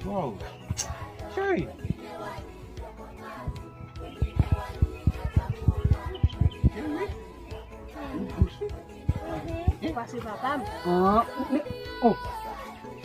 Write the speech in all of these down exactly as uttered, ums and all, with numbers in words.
Wow. Cheri. Ou pase papa m. Ah, men, oh.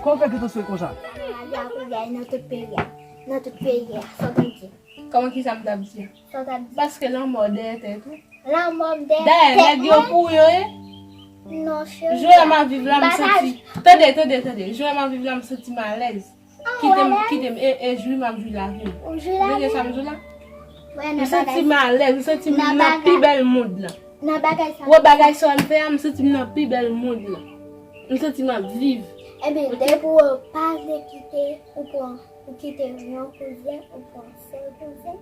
Kòman w fè gentan swe konsa? Nan tout peyi a. Nan tout peyi a. Sa w konn di? Kòman, kisa m t ap di a? Sa w t ap di? Paske lanmò dèyè tèt ou. Lanmò m dèyè tèt mwen. Dayè, nèg yo pou yo ye. Non, cheri. Jan m ap viv la, m santi. Tande, tande, tande. Jan m ap viv la, m santi m alèz. Kite m, kite m, e, e jwi m ap jwi lavi m. Ou jwi lavi m. Tande sa m di w la? M santi m alèz, m santi m nan pi bèl mond lan. Nan bagay sa. Wè bagay sa m fè a, m santi m nan pi bèl mond lan. M santi m ap viv. Ebyen, depi w pa vle kite, ou pran Ou kite yon kouzen, ou pran sèl kouzen.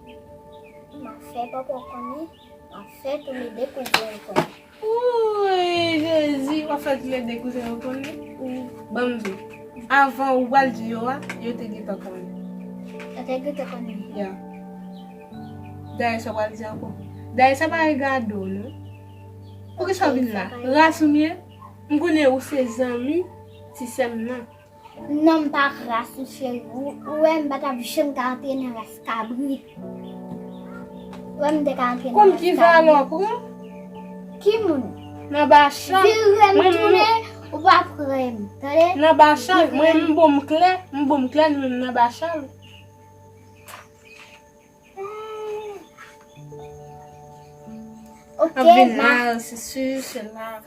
M ap fè papa w konnen, m ap fè toulede kouzen yo konnen. Wouy, Jezi, w ap fè toulede kouzen yo konnen? Wi. Ban m di w, avan ou pral di yo a, yo te gentan konnen. Yo te gentan konnen. Ya. Dayè, sa w pral di ankò? Dayè, sa pa regade w, non. Poukisa w vin la? Ras ou m ye? M konnen ou se zanmi ti sè m nan. Non, m pa ras ou, cheri. Ou, ou wè, m pa t ap janm ka antre nan ras kabrit. Ou wè, m te ka antre nan ras kabrit. Konn ki valè w pran? Ki moun? Nan Bachal. Vire m tounen, ou pa pran m. Tande? Nan Bachal, mwen, m bon m klè, m bon m klè, nou menm nan Bachal. Ok, ap vin la, se si, se la.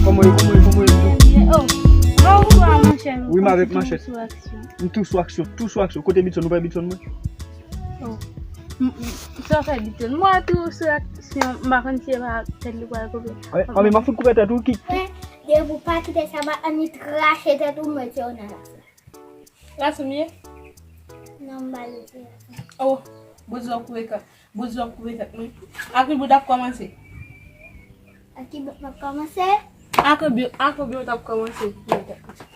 Kòman w ye, kòman w ye, kòman w ye? Oh, bon, ou pran manchèt. Wi, m avèk manchèt. M tou sou aksyon, tou sou aksyon. Kote Bitson, ou pa Bitson mwen? Oh. M, m, sa fè Bitson. Mwen tou sou aksyon, m pa konn si e pa tèt li pral koupe. Anben, anben, m ap fout koupe tèt ou ki. Depi w pa kite sa, m ap annik rache tèt ou, mete w nan ras la. Ras ou m ye? Non, m pa leve. Oh, bout zò koupe tèt. Bout zò koupe tèt mwen. A ki bout ap kòmanse? A ki bout m ap kòmanse? A ki bout, a ki bout ap kòmanse koupe tèt mwen.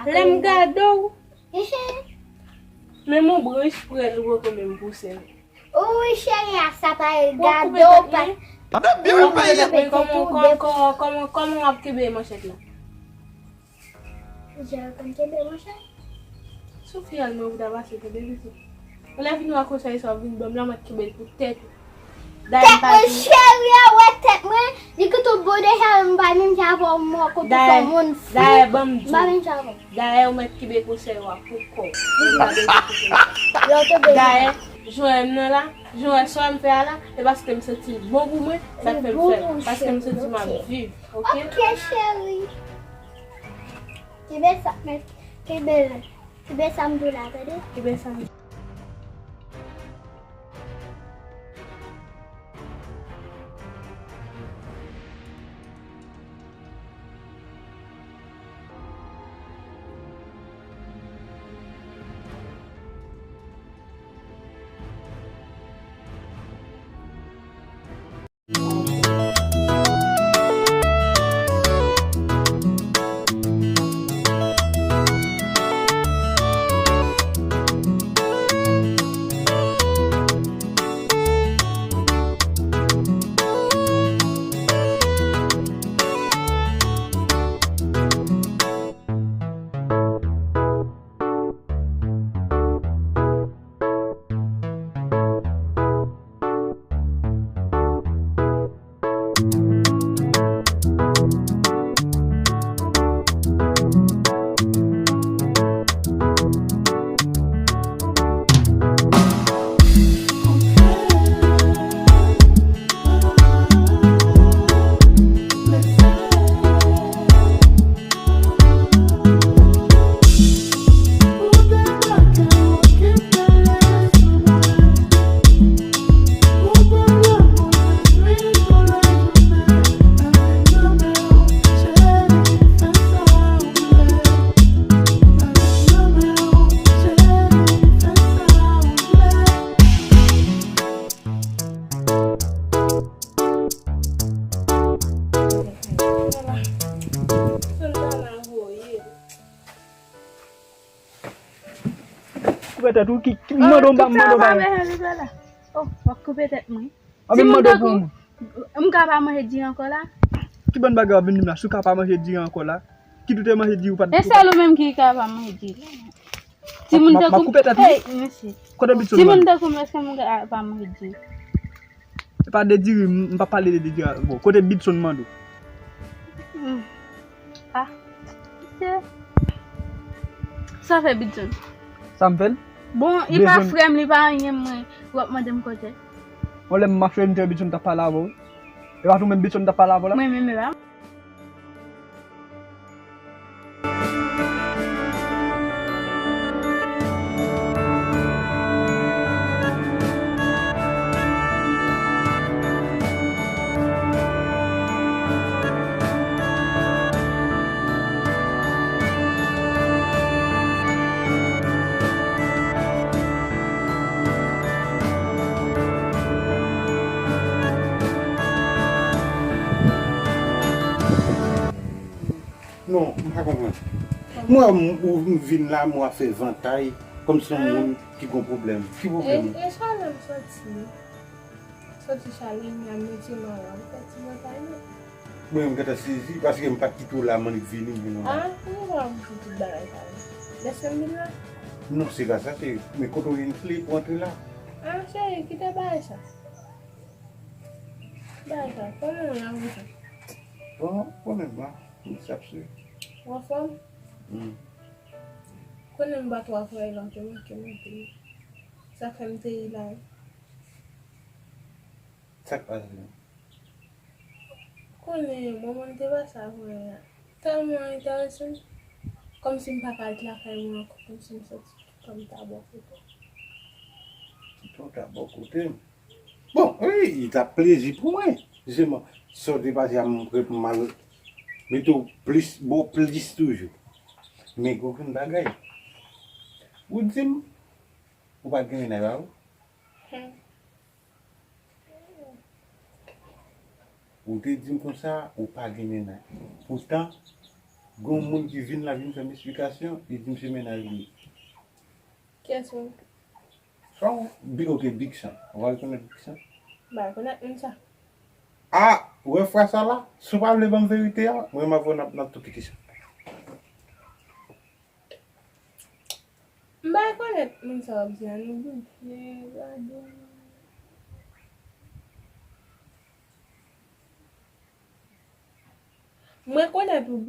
Lè m gade w. Menm yon branch prèl ou poko menm pouse. Wi, cheri, a sa pa e gade w pa. Tande byen, wi, peye. Kòman, kòman, kòman, kòman w ap kenbe manchèt la? Jan w konn kenbe manchèt? Sou fiyèl mwen ou ta pase tande pitit. Ou lè vin wè konsèy sa w vin ban m la, mwen kenbe l pou tèt ou. Tèt mwen cheri a, wè tèt mwen, li ki tou bon deja, m pa menm jan avè w mò, kote se yon moun fou. Dayè, ban m di w. M pa menm jan avè w. Dayè, ou mèt kenbe konsèy ou a pou kò w. Ou pa bezwen konsèy sa. Lè w tonbe. Dayè, jan w wè m nan la, jan w wè sa m fè a la, se paske m santi l bon pou mwen, sa k fè m fè l. Paske m santi m ap viv, oke? Oke, cheri. Kenbe sa, men, kenbe, kenbe sa m di w la, tande? Kenbe sa m di w. Koupe tèt ou, ki, ki mande w pa, mande w pa. Oh, w ap koupe tèt mwen. Anben m mande w pou mwen. M ka pa manje diri ankò la? Ki bann bagay w ap vin di m la, si w ka pa manje diri ankò la? Ki tou te manje diri ou pa t. E sèl ou menm ki ka pa manje diri. Timoun tankou m, ey, mesye. Kote Bidson? Timoun tankou m, èske m ka pa manje diri? Se pa de diri, m, m pa pale de diri. Bon, kote Bidson mande w? Hmm. Ah, se sa fè Bidson. Sa m fè l? Bon, li pa frè m, li pa anyen, mwen, w ap mande m kote. Bon, lè m mache, m te Bidson t ap pale avè w. E pa tou menm Bidson t ap pale avè w la? Mwen menm, e pa. Non, m pa konprann. Mwen, m, ou m vin la, mwen ap fè vantay, kòmsi yon moun ki gon pwoblèm. Ki pwoblèm ou? E, e chalè m santi. Santi chalè m nan, mete m anlè, m fè ti vantay non. Mwen, m gentan sezi, paske m pa t kite w la, m annik vini, vini la. Ah, poukisa w ap di tout bagay sa yo? Lèse m vin la? Non, se pa sa, se, men kote w ye n kle pou antre la. Ah, cheri, kite bagay sa. Bagay sa, kòman w la konsa? Bon, bon, men bon, m ap swiv. Ou anfòm? Hmm. Konnen m pa twò kwè lòt yo manke m anpil. Sa fè m te ri la. Sa k pase? Konnen, moman m te pase avè w la, tèlman enterese m, kòmsi m pa ka ret lakay mwen ankò, kòmsi m santi kò m ta bò kote m. Kò w ta bò kote m? Bon, wi, li t ap plezi pou mwen. Jisteman, sa w te pase a, m prè pou m al mete w plis, bò plis toujou. Men gen yon bagay. Ou di m, ou pa t gen mennaj, pa vre? Hmm. Ou te di m konsa, ou pa gen mennaj. Poutan, gen yon moun ki vin la, vin fè m esplikasyon, li di m se mennaj li ye. Kiyès menm? Sa w, Bi-, ok, Big Sean. Ou pa rekonèt Big Sean? M pa rekonèt moun sa. Ah, ou wè fwa sa la? Si w pa vle ban m verite a, mwen m avè w n ap, n ap tou kite sa. M pa rekonèt moun sa w ap di a, nou bliye, gade. Mwen konnen tou.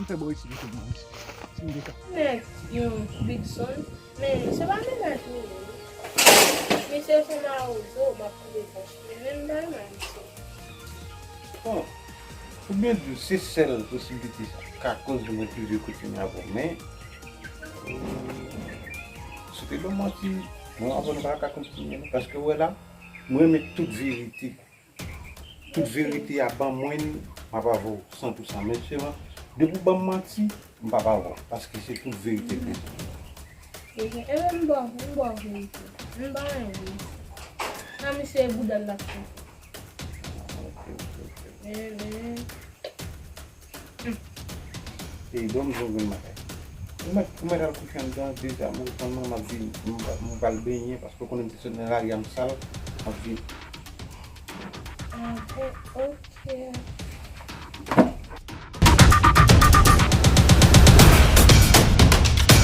Ann fè bò isit, mesye, mwen, mesye. Nèt, yon Big Sean. Men, se pa mennaj li ye, non. Misye se mawozo, m ap koule bòch li. Men m pa renmen misye. Bon, pou byen di w, se sèl posiblite sa k ka koz mwen toujou kontinye avè w. Men, si w te ban m manti, mwen avè w nou pa ka kontinye, non. Paske w wè la, mwen renmen tout verite. Tout verite a, ban mwen l, m ap avè w san pou san. Men sèlman, depi w ban m manti, m p ap avè w, paske se tout verite m bezwen. Ebyen, m ba w, m ba w verite. M pa renmen misye. Nan misye e bouda l l ap fè. Ok, ok, ok. Ebyen. E bon, m jwenn vin maten. Ou mèt, ou mèt al kouche anndan, deja, mwen konn mwen, m ap vin, m, m pral benyen, paske w konnen m te sot nan lari a, m sal, m ap vin. Ah, bon, ok.